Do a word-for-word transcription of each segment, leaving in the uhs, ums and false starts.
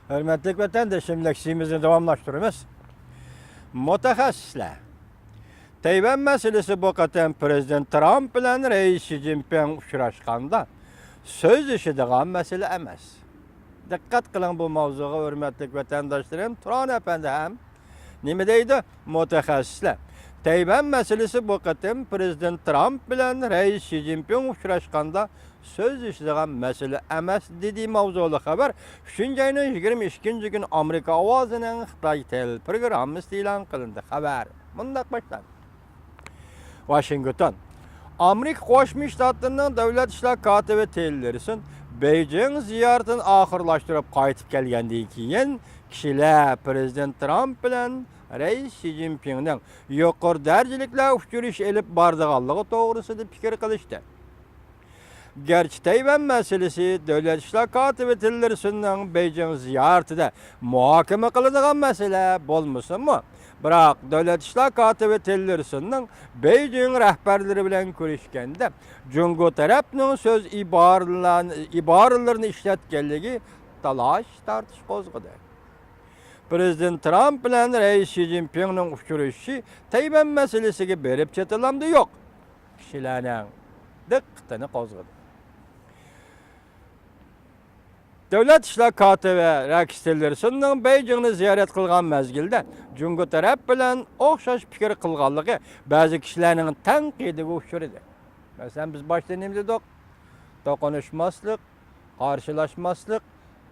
ھۆرمەتلىك ۋەتەندىشىم، لېكسىيىمىزنى داۋاملاشتۇرىمىز. مۇتەخەسسىسلەر، تەيۋەن مەسىلىسى بۇ قېتىم پىرېزىدېنت ترامپ بىلەن رەئىس شى جىنپىڭ ئۇچراشقاندا سۆزلىشىدىغان مەسىلە ئەمەس. دىققەت قىلىڭ بۇ ماۋزۇغا، ھۆرمەتلىك ۋەتەنداشلىرىم، تۇران ئەپەندى ھەم نېمە دەيدۇ؟ مۇتەخەسسىسلەر، تەيۋەن مەسىلىسى بۇ قېتىم پىرېزىدېنت ترامپ بىلەن رەئىس شى جىنپىڭ ئۇچراشقاندا سۆزلىشىدىغان مەسىلە ئەمەس، دېدى ماۋزۇلۇق خەۋەر ئۈچىنچى ئاينىڭ يىگىرمە ئىككىنچى كۈنى ئامېرىكا ئاۋازىنىڭ خىتاي تېلېپروگراممىسىدا ئېلان قىلىندى. خەۋەر مۇنداق باشلاندى. ۋاشىنگتون. ئامېرىكا قوشما شتاتلىرىنىڭ دۆلەت ئىشلار كاتىپى تىللېرسون بېيجىڭ زىيارىتىنى ئاخىرلاشتۇرۇپ قايتىپ كەلگەندىن كېيىن، كىشىلەر پىرېزىدېنت ترامپ بىلەن رەئىس شى جىنپىڭنىڭ يۇقىرى دەرىجىلىكلەر ئۇچرىشىش ئېلىپ بارىدىغانلىقى توغرىسىدا پىكىر قىلىشتى. گەرچە تەيۋەن مەسىلىسى دۆلەت ئىشلار كاتىپى تىللېرسوننىڭ بېيجىڭ زىيارىتىدە مۇھاكىمە قىلىدىغان مەسىلە بولمىسىمۇ، بىراق دۆلەت ئىشلار كاتىپى تىللېرسوننىڭ بېيجىڭ رەھبەرلىرى بىلەن كۆرۈشكەندە جۇڭگو تەرەپنىڭ سۆز ئىبارىلەن-، ئىبارىلىرىنى ئىشلەتكەنلىكى تالاش-تارتىش قوزغىدى. پىرېزىدېنت ترامپ بىلەن رەئىس شى جىنپىڭنىڭ ئۇچرىشىشى تەيۋەن مەسىلىسىگە بېرىپ چېتىلامدۇ يوق، كىشىلەرنىڭ دىققىتىنى قوزغىدى. دۆلەت ئىشلار كاتىپى رېكس تىللېرسوننىڭ بېيجىڭنى زىيارەت قىلغان مەزگىلدە جۇڭگو تەرەپ بىلەن ئوخشاش پىكىر قىلغانلىقى بەزى كىشىلەرنىڭ تەنقىدىگە ئۇچرىدى. مەسىلەن، بىز باشتا نېمە دېدۇق؟ توقۇنۇشماسلىق، قارشىلاشماسلىق،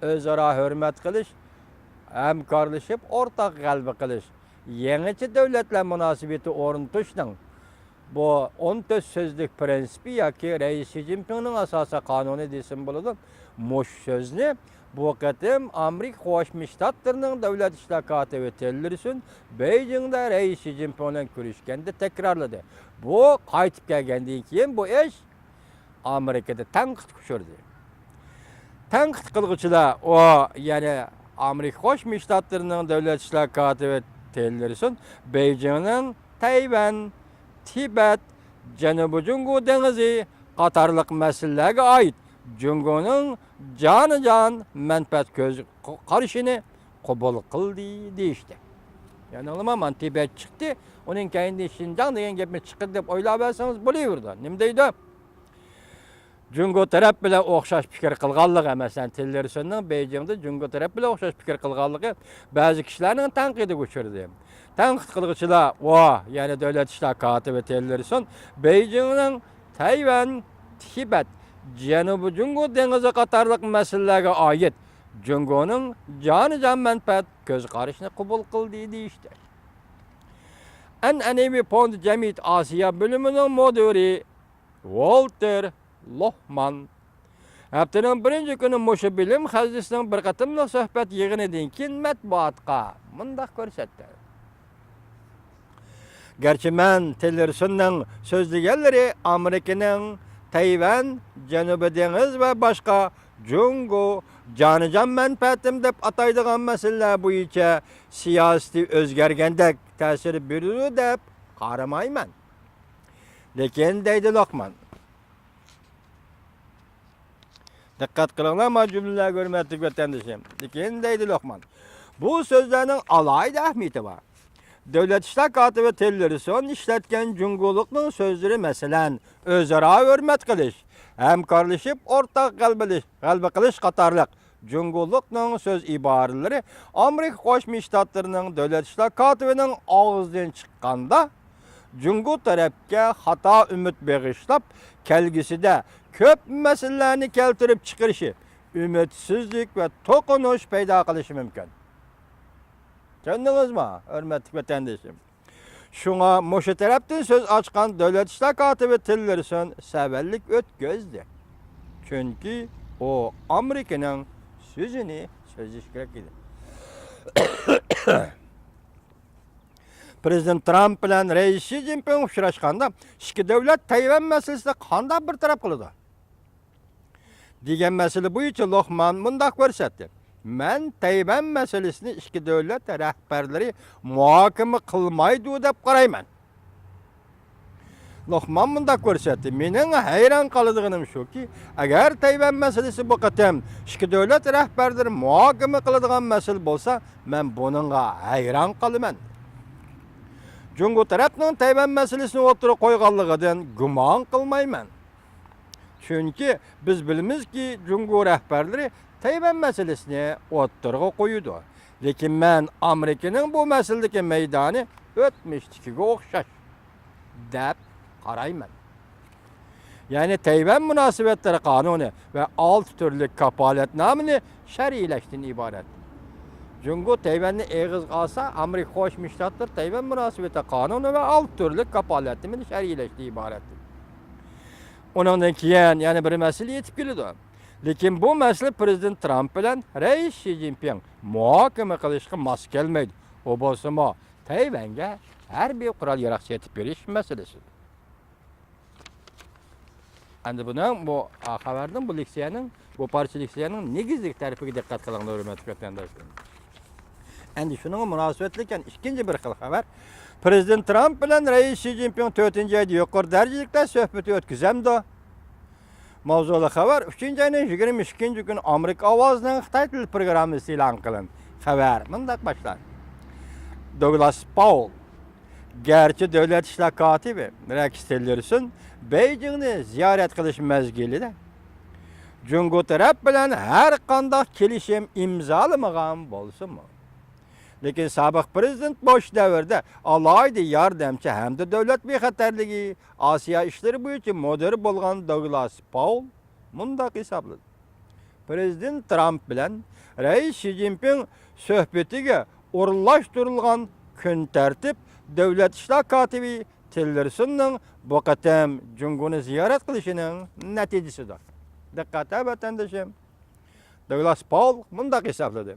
ئۆزئارا ھۆرمەت قىلىش، ھەمكارلىشىپ ئورتاق غەلىبە قىلىش، يېڭىچە دۆلەتلەر مۇناسىۋىتى ئورنىتىشنىڭ بۇ ئون تۆت سۆزلۈك پىرىنسىپى ياكى رەئىس شى جىنپىڭنىڭ ئاساسىي قانۇنى دېسىمۇ بولىدۇ. مۇشۇ سۆزنى بۇ قېتىم ئامېرىكا قوشما شتاتلىرىنىڭ دۆلەت ئىشلار كاتىپى تىللېرسون بېيجىڭدا رەئىس شى جىنپىڭ بىلەن كۆرۈشكەندە تەكرارلىدى. بۇ قايتىپ كەلگەندىن كېيىن بۇ ئىش ئامېرىكىدا تەنقىدكە ئۇچرىدى. تەنقىد قىلغۇچىلار ئۇ، يەنى ئامېرىكا قوشما شتاتلىرىنىڭ دۆلەت ئىشلار كاتىپى تىللېرسون بېيجىڭنىڭ تەيۋەن، تىبەت، جەنۇبىي جۇڭگو دېڭىزى قاتارلىق مەسىلىلەرگە ئائىت جۇڭگونىڭ جانىجان مەنپەئەت كۆز قارىشىنى قوبۇل قىلدى دېيىشتى. يەنى ئاڭلىما، مانا تىبەت چىقتى، ئۇنىڭ كەينىدىن شىنجاڭ دېگەن گەپنى چىقىرىدۇ دەپ ئويلاۋەرسىڭىز بولۇۋېرىدۇ. نېمە دەيدۇ؟ جۇڭگو تەرەپ بىلەن ئوخشاش پىكىر قىلغانلىقى، مەسىلەن، تىللېرسوننىڭ بېيجىڭدا جۇڭگو تەرەپ بىلەن ئوخشاش پىكىر قىلغانلىقى بەزى كىشىلەرنىڭ تەنقىدىگە ئۇچرىدى. تەنقىد قىلغۇچىلار ئۇ، يەنى دۆلەت ئىشلار كاتىپى تىللېرسون بېيجىڭنىڭ تەيۋەن، تىبەت، جەنۇبىي جۇڭگو دېڭىزى قاتارلىق مەسىلىلەرگە ئائىت جۇڭگونىڭ جانىجان مەنپەئەت كۆز قارىشىنى قوبۇل قىلدى دېيىشتى. ئەنئەنىۋى فوند جەمئىيىتى ئاسىيا بۆلۈمىنىڭ مۇدىرى ۋولتېر لوھمان ھەپتىنىڭ بىرىنچى كۈنى مۇشۇ بىلىم خەزنىسىنىڭ بىر قېتىملىق سۆھبەت يىغىنىدىن كېيىن مەتبۇئاتقا مۇنداق كۆرسەتتى. گەرچە مەن تىللېرسوننىڭ سۆزلىگەنلىرى ئامېرىكىنىڭ تەيۋەن، جەنۇبىي دېڭىز ۋە باشقا جۇڭگو جانىجان مەنپەئەتىم دەپ ئاتايدىغان مەسىلىلەر بويىچە سىياسىتى ئۆزگەرگەندەك تەسىر بېرىدۇ دەپ قارىمايمەن. لېكىن، دەيدۇ لوقمان. دىققەت قىلىڭلار، ما جۈملىلەرگە، ھۆرمەتلىك ۋەتەندىشىم. لېكىن، دەيدۇ لوقمان، بۇ سۆزلەرنىڭ ئالاھىدە ئەھمىيىتى بار. دۆلەت ئىشلار كاتىپى تىللېرسون ئىشلەتكەن جۇڭگولۇقنىڭ سۆزلىرى، مەسىلەن، ئۆزئارا ھۆرمەت قىلىش، ھەمكارلىشىپ ئورتاق غەلىبىلىش-، غەلىبە قىلىش قاتارلىق جۇڭگولۇقنىڭ سۆز ئىبارىلىرى ئامېرىكا قوشما شتاتلىرىنىڭ دۆلەت ئىشلار كاتىپىنىڭ ئاغزىدىن چىققاندا، جۇڭگو تەرەپكە خاتا ئۈمىد بېغىشلاپ، كەلگۈسىدە كۆپ مەسىلىلەرنى كەلتۈرۈپ چىقىرىشى، ئۈمىدسىزلىك ۋە توقۇنۇش پەيدا قىلىشى مۈمكۈن. چۈشەندىڭىزمۇ، ھۆرمەتلىك ۋەتەندىشىم؟ شۇڭا مۇشۇ تەرەپتىن سۆز ئاچقان دۆلەت ئىشلار كاتىپى تىللېرسون سەۋەنلىك ئۆتكۈزدى. چۈنكى ئۇ ئامېرىكىنىڭ سۆزىنى سۆزلىشى كېرەك ئىدى. پىرېزىدېنت ترامپ بىلەن رەئىس شى جىنپىڭ ئۇچراشقاندا، ئىككى دۆلەت تەيۋەن مەسىلىسىنى قانداق بىر تەرەپ قىلىدۇ؟ دېگەن مەسىلە بويىچە لوقمان مۇنداق كۆرسەتتى. مەن تەيۋەن مەسىلىسىنى ئىككى دۆلەت رەھبەرلىرى مۇھاكىمە قىلمايدۇ دەپ قارايمەن. لوخمان مۇنداق كۆرسەتتى، مېنىڭ ھەيران قالىدىغىنىم شۇكى، ئەگەر تەيۋەن مەسىلىسى بۇ قېتىم ئىككى دۆلەت رەھبەرلىرى مۇھاكىمە قىلىدىغان مەسىلە بولسا، مەن بۇنىڭغا ھەيران قالىمەن. جۇڭگو تەرەپنىڭ تەيۋەن مەسىلىسىنى ئوتتۇرىغا قويغانلىقىدىن گۇمان قىلمايمەن. چۈنكى بىز بىلىمىزكى، جۇڭگو رەھبەرلىرى تەيۋەن مەسىلىسىنى ئوتتۇرىغا قويىدۇ. لېكىن مەن ئامېرىكىنىڭ بۇ مەسىلىدىكى مەيدانى ئۆتمۈشتىكىگە ئوخشاش دەپ قارايمەن. يەنى تەيۋەن مۇناسىۋەتلىرى قانۇنى ۋە ئالتە تۈرلۈك كاپالەتنامىنى شەرھلەشتىن ئىبارەت. جۇڭگو تەيۋەننى ئېغىزغا ئالسا، ئامېرىكا قوشما شتاتلىرى تەيۋەن مۇناسىۋىتى قانۇنى ۋە ئالتە تۈرلۈك كاپالەتنامىنى شەرھلەشتىن ئىبارەت. ئۇنىڭدىن كېيىن يەنە بىر مەسىلە يېتىپ كېلىدۇ. لېكىن بۇ مەسىلە پىرېزىدېنت ترامپ بىلەن رەئىس شى جىنپىڭ مۇھاكىمە قىلىشقا ماس كەلمەيدۇ. ئۇ بولسىمۇ تەيۋەنگە ھەربىي قورال ياراغ سېتىپ بېرىش مەسىلىسى. ئەمدى بۇنىڭ، بۇ، ئا، خەۋەرنىڭ، بۇ لېكسىيەنىڭ، بۇ پارچە لېكسىيەنىڭ نېگىزلىك تەرىپىگە دىققەت قىلىڭلار، ھۆرمەتلىك ۋەتەنداشلىرىم. ئەمدى شۇنىڭغا مۇناسىۋەتلىك يەنە ئىككىنچى بىر خىل خەۋەر. پىرېزىدېنت ترامپ بىلەن رەئىس شى جىنپىڭ تۆتىنچى ئايدا يۇقىرى دەرىجىلىكلەر سۆھبىتى ئۆتكۈزەمدۇ؟ ماۋزۇلۇق خەۋەر ئۈچىنچى ئاينىڭ يىگىرمە ئىككىنچى كۈنى ئامېرىكا ئاۋازىنىڭ خىتاي تىل پروگراممىسىدا ئېلان قىلىندى. خەۋەر مۇنداق باشلانغان. دوگلاس پاول، گەرچە دۆلەت ئىشلار كاتىپى رېكس تىللېرسون بېيجىڭنى زىيارەت قىلىش مەزگىلىدە جۇڭگو تەرەپ بىلەن ھەر قانداق كېلىشىم ئىمزالىمىغان بولسىمۇ، لېكىن سابىق پىرېزىدېنت بۇش دەۋرىدە ئالاھىدە ياردەمچى ھەمدە دۆلەت بىخەتەرلىكى، ئاسىيا ئىشلىرى بويىچە مۇدىرى بولغان دوگلاس پاول مۇنداق ھېسابلىدى. پىرېزىدېنت ترامپ بىلەن رەئىس شى جىنپىڭ سۆھبىتىگە ئورۇنلاشتۇرۇلغان كۈن تەرتىپ دۆلەت ئىشلار كاتىپى تىللېرسوننىڭ بۇ قېتىم جۇڭگونى زىيارەت قىلىشىنىڭ نەتىجىسىدۇر. دىققەت ھە، ۋەتەندىشىم! دوگلاس پاول مۇنداق ھېسابلىدى.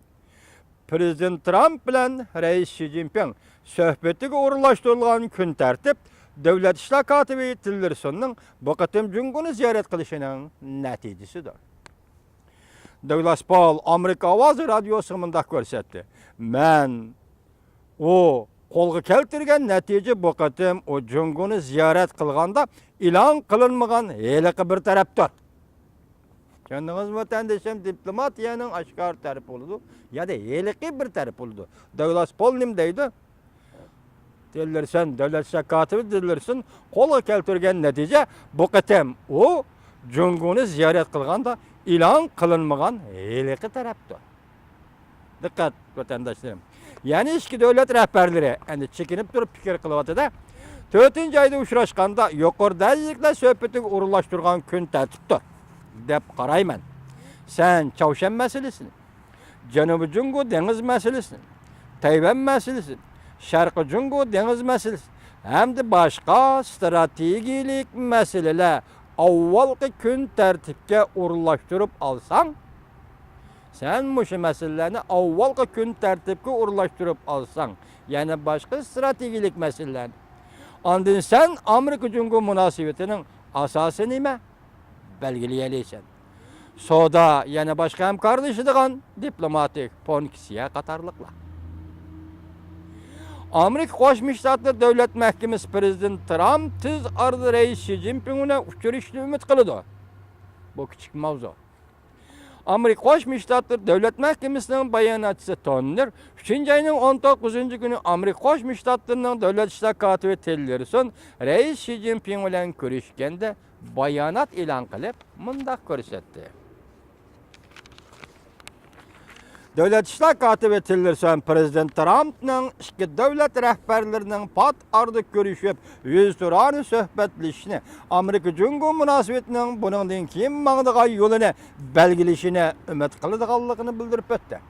پىرېزىدېنت ترامپ بىلەن رەئىس شى جىنپىڭ سۆھبىتىگە ئورۇنلاشتۇرۇلغان كۈن تەرتىپ دۆلەت ئىشلار كاتىپى تىللېرسوننىڭ بۇ قېتىم جۇڭگونى زىيارەت قىلىشىنىڭ نەتىجىسىدۇر. دوگلاس پاول ئامېرىكا ئاۋازى رادىيوسىغا مۇنداق كۆرسەتتى، مەن ئۇ قولغا كەلتۈرگەن نەتىجە بۇ قېتىم ئۇ جۇڭگونى زىيارەت قىلغاندا ئېلان قىلىنمىغان ھېلىقى بىر تەرەپتۇر. چۈشەندىڭىزمۇ، ۋەتەندىشىم؟ دىپلوماتىيەنىڭ ئاشكارا تەرىپى بولىدۇ، يەنى ھېلىقى بىر تەرىپى بولىدۇ. دوگلاس پول نېمە دەيدۇ؟ تىللېرسون، دۆلەت ئىشلار كاتىپى تىللېرسون قولغا كەلتۈرگەن نەتىجە، بۇ قېتىم ئۇ جۇڭگونى زىيارەت قىلغاندا ئېلان قىلىنمىغان ھېلىقى تەرەپتۇر. دىققەت، ۋەتەنداشلىرىم! يەنى ئىككى دۆلەت رەھبەرلىرى ئەمدى چېكىنىپ تۇرۇپ پىكىر قىلىۋاتىدۇ. تۆتىنچى ئايدا ئۇچراشقاندا يۇقىرى دەرىجىلىكلەر سۆھبىتىگە ئورۇنلاشتۇرغان كۈن تەرتىپتۇر دەپ قارايمەن. سەن چاۋشيەن مەسىلىسىنى، جەنۇبىي جۇڭگو دېڭىز مەسىلىسىنى، تەيۋەن مەسىلىسى، شەرقىي جۇڭگو دېڭىز مەسىلىسى ھەمدە باشقا ئىستراتېگىيەلىك مەسىلىلەر ئاۋۋالقى كۈن تەرتىپكە ئورۇنلاشتۇرۇپ ئالساڭ، سەن مۇشۇ مەسىلىلەرنى ئاۋۋالقى كۈن تەرتىپكە ئورۇنلاشتۇرۇپ ئالساڭ، يەنە باشقا ئىستراتېگىيەلىك مەسىلىلەرنى، ئاندىن سەن ئامېرىكا جۇڭگو مۇناسىۋىتىنىڭ ئاساسى نېمە؟ بەلگىلىيەلەيسەن. سودا، يەنە باشقا ھەمكارلىشىدىغان دىپلوماتىك فۇنكسىيە قاتارلىقلار. ئامېرىكا قوشما شتاتلىرى دۆلەت مەھكىمىسى پىرېزىدېنت ترامپ تېز ئارىدا رەئىس شى جىنپىڭ بىلەن ئۇچرىشىشنى ئۈمىد قىلىدۇ. بۇ كىچىك ماۋزۇ. ئامېرىكا قوشما شتاتلىرى دۆلەت مەھكىمىسىنىڭ باياناتچىسى توننېر ئۈچىنچى ئاينىڭ ئون توققۇزىنچى كۈنى ئامېرىكا قوشما شتاتلىرىنىڭ دۆلەت ئىشلار كاتىپى تىللېرسون رەئىس شى جىنپىڭ بىلەن كۆرۈشكەندە بايانات ئېلان قىلىپ، مۇنداق كۆرسەتتى. دۆلەت ئىشلار كاتىپى تىللېرسون پىرېزىدېنت ترامپنىڭ ئىككى دۆلەت رەھبەرلىرىنىڭ پات ئارىدا كۆرۈشۈپ، يۈزتۇرانە سۆھبەتلىشىشىنى، ئامېرىكا جۇڭگو مۇناسىۋىتىنىڭ بۇنىڭدىن كېيىن ماڭىدىغان يولىنى بەلگىلىشىنى ئۈمىد قىلىدىغانلىقىنى بىلدۈرۈپ ئۆتتى.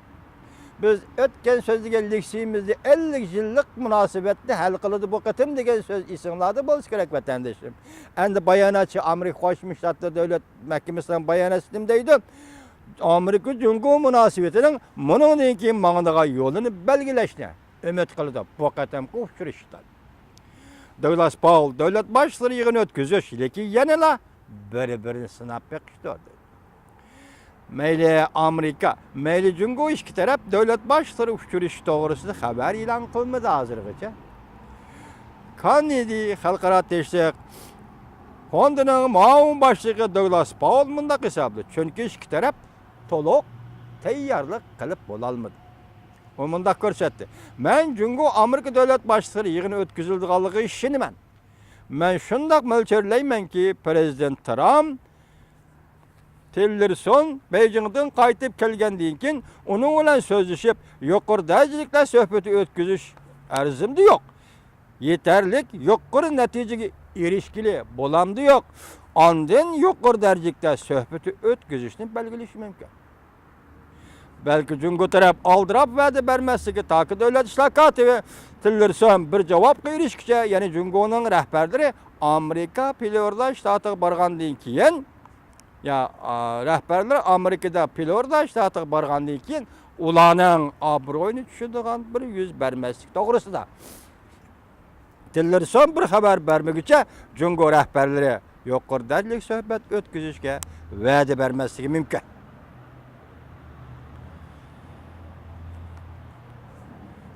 بىز ئۆتكەن سۆزلىگەن لېكسىيىمىزدە ئەللىك يىللىق مۇناسىۋەتنى ھەل قىلىدۇ بۇ قېتىم دېگەن سۆز ئېسىڭلاردا بولسا كېرەك، ۋەتەندىشىم. ئەمدى باياناتچى ئامېرىكا قوشما شتاتلىرى دۆلەت مەھكىمىسىنىڭ باياناتچىسى نېمە دەيدۇ؟ ئامېرىكا جۇڭگو مۇناسىۋىتىنىڭ مۇنىڭدىن كېيىن ماڭىدىغان يولىنى بەلگىلەشنى ئۈمىد قىلىدۇ بۇ قېتىمقى ئۇچرىشىشتىن. دوگلاس پاول دۆلەت باشلىرى يىغىنى ئۆتكۈزۈش، لېكىن يەنىلا بىر-بىرىنى سىناپ بېقىشتۇر، دېدى. مەيلى ئامېرىكا، مەيلى جۇڭگو ئىككى تەرەپ دۆلەت باشلىرى ئۇچرىشىشى توغرىسىدا خەۋەر ئېلان قىلمىدى ھازىرغىچە. كارنېگى خەلقئارا تىنچلىق فوندىنىڭ مۇئاۋىن باشلىقى دوگلاس پاول مۇنداق ھېسابلىدى، چۈنكى ئىككى تەرەپ تولۇق تەييارلىق قىلىپ بولالمىدى. ئۇ مۇنداق كۆرسەتتى، مەن جۇڭگو ئامېرىكا دۆلەت باشلىقلىرى يىغىنى ئۆتكۈزۈلىدىغانلىقىغا ئىشىنىمەن. مەن شۇنداق مۆلچەرلەيمەنكى، پىرېزىدېنت ترامپ تىللېرسون بېيجىڭدىن قايتىپ كەلگەندىن كېيىن ئۇنىڭ بىلەن سۆزلىشىپ، يۇقىرى دەرىجىلىكلەر سۆھبىتى ئۆتكۈزۈش ئەرزىمدە يوق. يېتەرلىك يۇقىرى نەتىجىگە ئېرىشكىلى بولامدۇ يوق، ئاندىن يۇقىرى دەرىجىلىكتە سۆھبىتى ئۆتكۈزۈشنى بەلگىلىشى مۇمكىن. بەلكى جۇڭگو تەرەپ ئالدىراپ ۋەدە بەرمەسلىكى تاكى دۆلەت ئىشلار كاتىپى تىللېرسون بىر جاۋابقا ئېرىشكىچە، يەنى جۇڭگونىڭ رەھبەرلىرى ئامېرىكا فلورىدا شتاتىغا بارغاندىن كېيىن، يا، ئا، رەھبەرلەر ئامېرىكىدا فلورىدا شتاتىغا بارغاندىن كېيىن ئۇلارنىڭ ئابرۇيىنى چۈشۈرىدىغان بىر يۈز بەرمەسلىك توغرىسىدا تىللېرسون بىر خەۋەر بەرمىگۈچە جۇڭگو رەھبەرلىرى يۇقىرى دەرىجىلىك سۆھبەت ئۆتكۈزۈشكە ۋەدە بەرمەسلىكى مۇمكىن.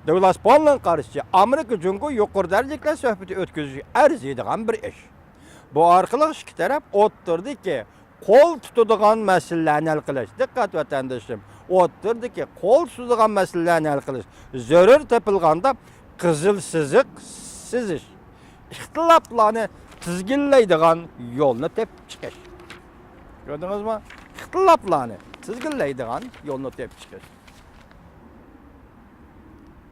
دوگلاس پاولنىڭ قارىشىچە، ئامېرىكا جۇڭگو يۇقىرى دەرىجىلىكلەر سۆھبىتى ئۆتكۈزۈشى ئەرزىيدىغان بىر ئىش. بۇ ئارقىلىق ئىككى تەرەپ ئوتتۇرىدىكى قول تۇتىدىغان مەسىلىلەرنى ھەل قىلىش، دىققەت ۋەتەندىشىم، ئوتتۇرىدىكى قول تۇتىدىغان مەسىلىلەرنى ھەل قىلىش، زۆرۈر تېپىلغاندا قىزىل سىزىق سىزىش، ئىختىلاپلارنى تىزگىنلەيدىغان يولنى تېپىپ چىقىش. كۆردىڭىزمۇ؟ ئىختىلاپلارنى تىزگىنلەيدىغان يولنى تېپىپ چىقىش.